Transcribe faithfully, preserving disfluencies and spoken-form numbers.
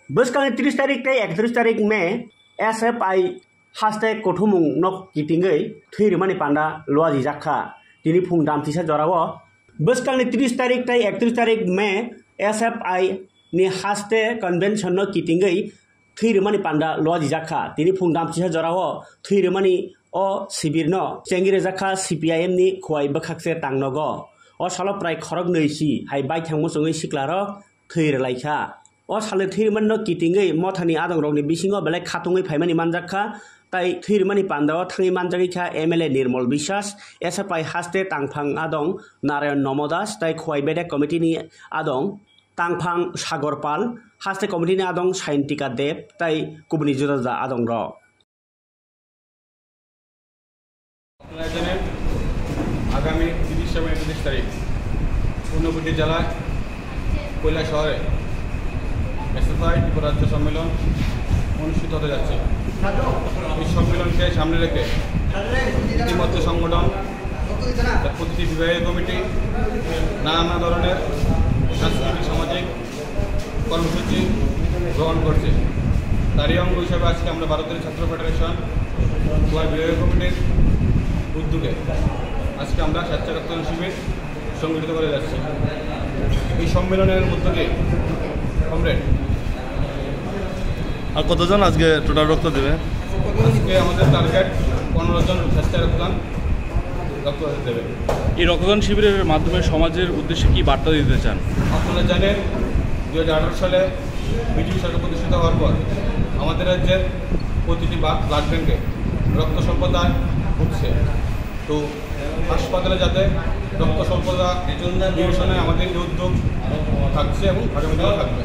Bwskanni tris tarik tei ektris tarik May S F I haste kuthumung no kitingwi thwi rwmani panda luajijak kha. Tini phung damchisa jorao bwskanni tris tarik tei ektris tarik May S F I ni haste convention no kitingwi thwi rwmani panda luajijak kha. Tini phung damchisa jorao thwi rwmani o sibirno chengwi rwjak kha C P I M ni Khowai bwkhakse tangnogo. O salo prai khorok nwi si hai baithang muchungwi siklarok thwi rwlai kha. O salni thwi rwmani no kitingwi mothani adongrokni bisingo belai khatungwi phaimani manjak kha. Tai thwi rwmani pandao thangwi manjagwi kha M L A Nirmol Biswas, S F I haste tangphang adong Narayan Nomo Das, tai Khowai Bedek Committee ni adong tangphang Sagor Pal, haste committee ni adong Sayantika Deb, tai kubuni juda juda adongrok. আপনারা জানেন, আগামী তিরিশে মে, তিরিশ তারিখ ঊনকোটি জেলায় কৈলা শহরে এসএফআই ত্রিপুরা রাজ্য সম্মেলন অনুষ্ঠিত হতে যাচ্ছে। এই সম্মেলনকে সামনে রেখে ইতিমধ্যে সংগঠন, তার প্রতিটি বিভাগীয় কমিটি নানা ধরনের সাংস্কৃতিক, সামাজিক কর্মসূচি গ্রহণ করছে। তারই অঙ্গ হিসাবে আজকে আমরা ভারতের ছাত্র ফেডারেশন গোয়া বিভাগীয় কমিটির উদ্যোগে আজকে আমরা স্বেচ্ছারক্তদান শিবির সংগঠিত করে যাচ্ছি। এই সম্মেলনের মধ্য দিয়ে, কমরেড, আর কতজন আজকে টোটাল রক্ত দেবে? আজকে আমাদের টার্গেট পনেরো জন স্বেচ্ছায় রক্তদান, রক্ত দেবে। এই রক্তদান শিবিরের মাধ্যমে সমাজের উদ্দেশ্যে কি বার্তা দিতে চান? আপনারা জানেন, দুই হাজার আঠারো সালে বিজেপি সরকার প্রতিষ্ঠিত হওয়ার পর আমাদের রাজ্যের প্রতিটি বা-, ব্লাড ব্যাংকে রক্ত স্বল্পতায় ভুগছে। তো হাসপাতালে যাতে রক্ত স্বল্পতা নিরসনে আমাদের এই উদ্যোগ থাকছে এবং আগামী দিনেও থাকবে।